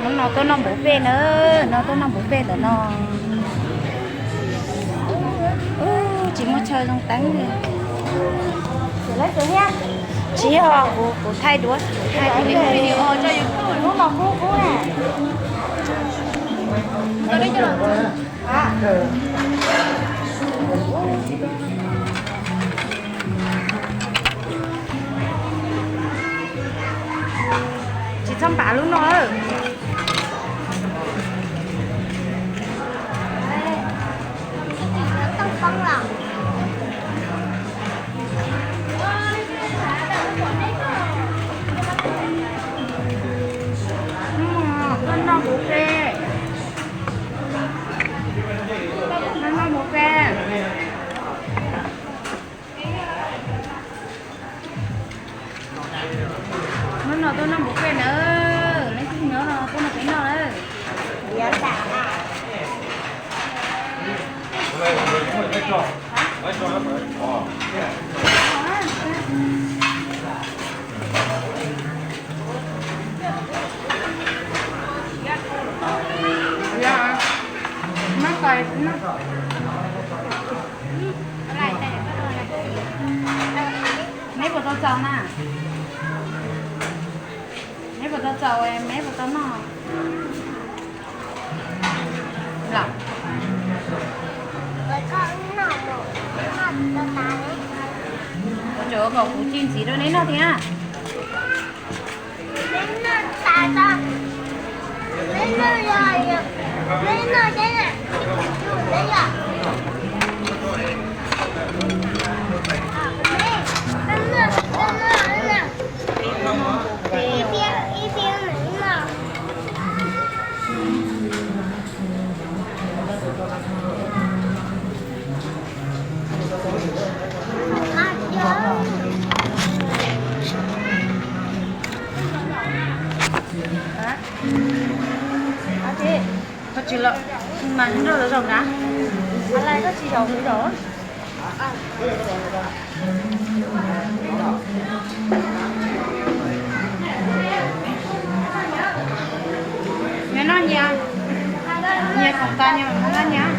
Hnub no tuaj noj buffet na, no tuaj noj buffet ntawm no. Tsis muaj chaw zoo teeb li. Tsis yog, kuv, kuv thaij duab, kuv thaij video. Hnub no kub kub na. Tsis txhob npam lub no. Noj buffet, noj buffet. Hnub no tuaj noj buffet na, leej twg nyob no tuaj nrog peb noj na. Neb puas tau txaus na? Neb puas tau txaus, neb puas tau noj? Los, ua tsaug kom kuv ci ntxiv rau neb noj thiab. Koj tsis los mas nrog lawv zaum na. Koj tsis zaum kuv zaum. Nyias noj nyias, nyias khoom tas nyias mam noj nyias.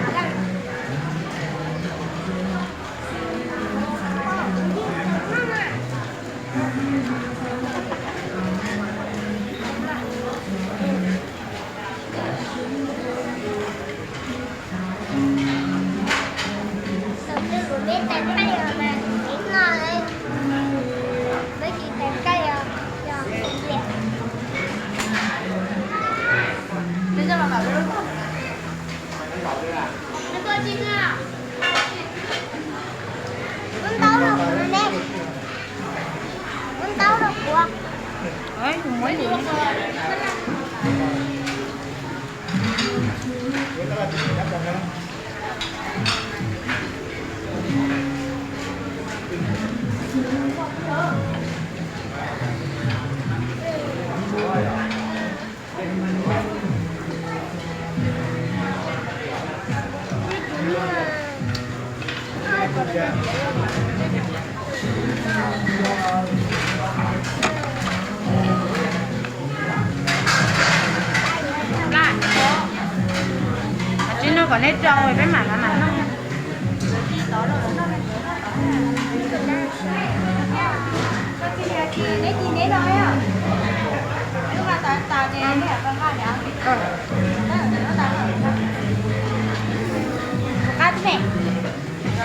Tsis noj kom neb rau peb mam mam noj.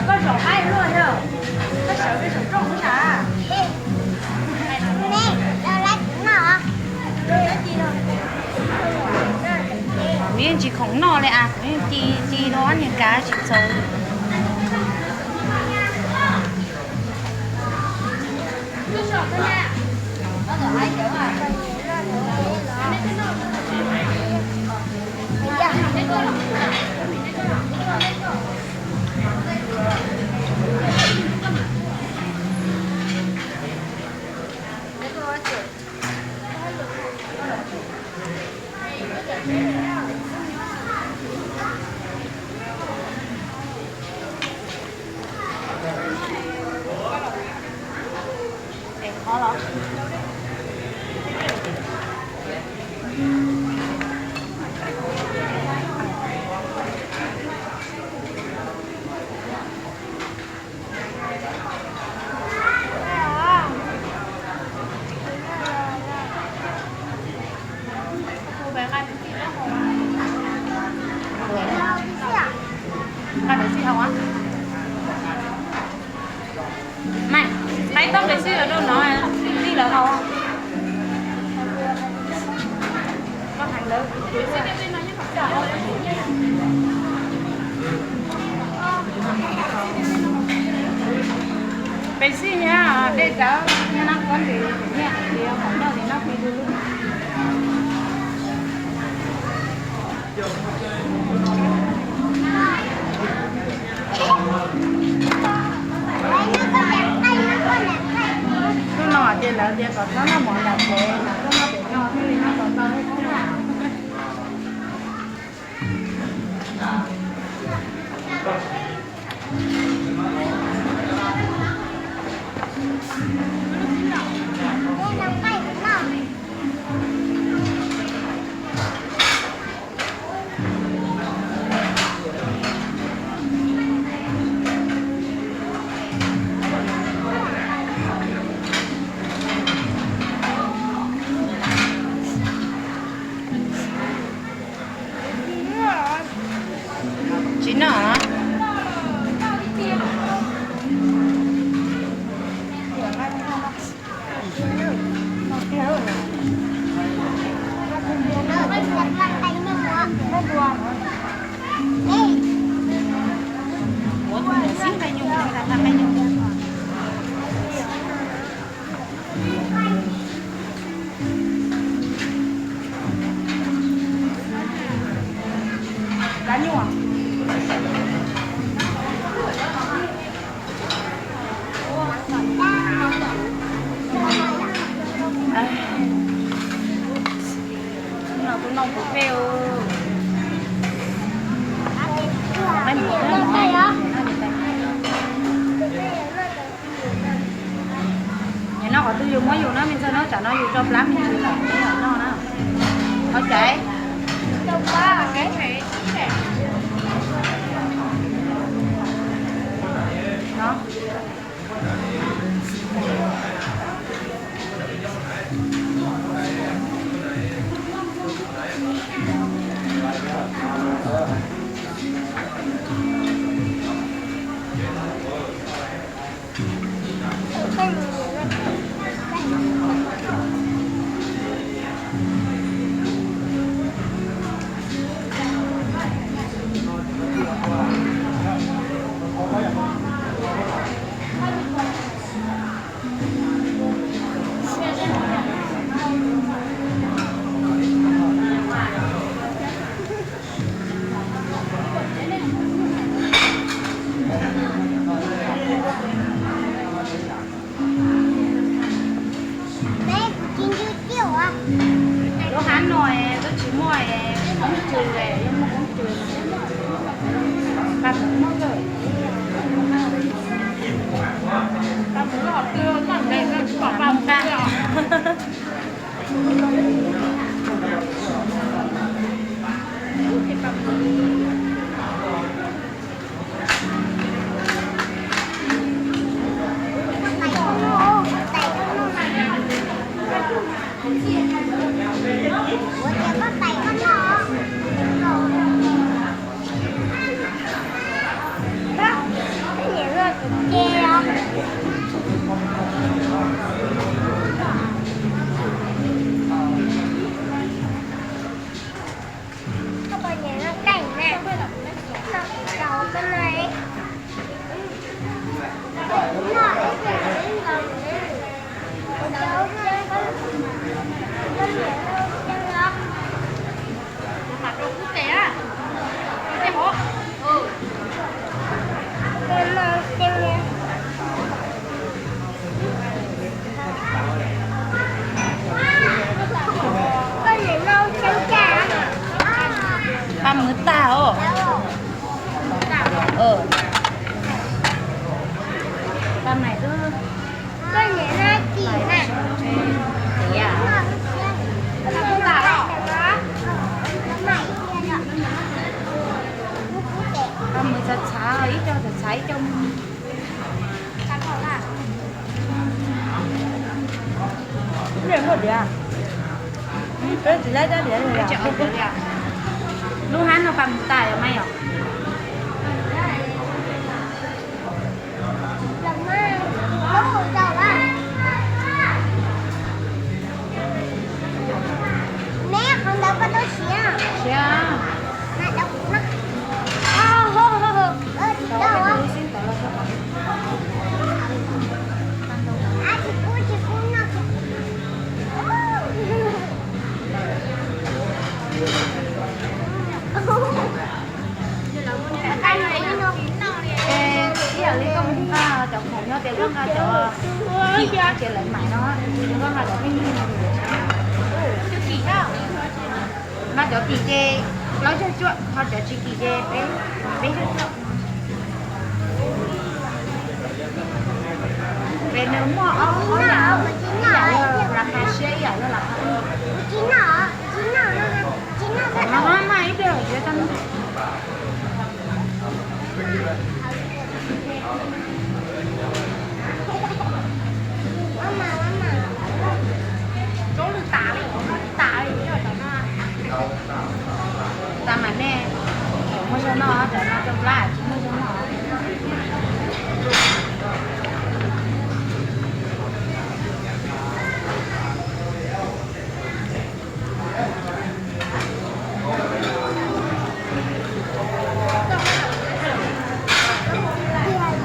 Koj zaum qaib luaj yog, koj sawv peb saum rooj na. Kuv yeej tsis khoom noj li as, kuv yeej ci ci rau ob niag kav tsis txaus. Qhov los Peb xij nyab dej tawv, nyob nab kob ntws, nyiaj hais tias hom noj li noj pib lub lub. Hnub no ces lawv tias kom txhob noj mov nram tsev, mas koj noj pem no thiaj li noj tau tau thiab na. Tsis noj. Cá nyuam. No kuv noj kuv peb. Yog noj qhov twg yus muab yus na, me ntxhais, noj tsam no yus tso plab me ntsis lawm, noj na. Qhov caiv. Lub hab no twb tsis muaj koob tsws, yog muaj koob tsws. Paj mus muaj kawg. Paj mus los twg noj ntev, paj mus nqa. Paj mus tag os. Paj mus twb Paj mus txhav txhav, ib co txhav txhav ib co. Peb tsis laib rab diav li. Lub hab no paj mus tas yom Maiv yom? Neb qhov ntawd koj tuaj siv Siab. Ib yam li koj mus nqa cov khoom nyob tias koj nqa cov kim no ces lawv mais no, koj nqa cov pheej yig no, nqa cov kim ces plaub caug cuaj, ho cov tsis kim ces peb, peb caug cuaj. Ces nws muaj ob, ob yam, ib yam yog laj kha siab, ib yam yog laj